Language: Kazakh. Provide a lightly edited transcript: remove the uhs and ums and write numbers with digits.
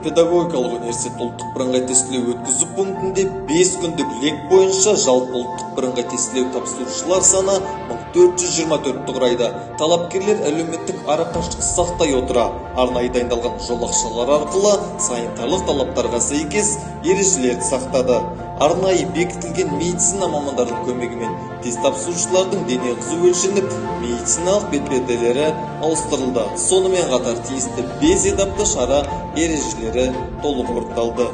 педагогикалық университет ұлттық бірыңғай тестілеу өткізу пунктінде 5 күндік лек бойынша жалпы ұлттық бірыңғай тестілеу тапсырушылар саны 1424-ті құрайды. Талапкерлер әлеуметтік арақашықтықты сақтай отыра, арнайы дайындалған жолақшалар арқылы санитарлық талаптарға сәйкес ережелерді сақтады. Арнайы бекітілген медицина мамандарының көмегімен тест тапсырушылардың дене қызуы өлшеніп, медициналық бетперделері ауыстырылды. Сонымен қатар тиісті 5 этапты шара ережелері толық орындалды.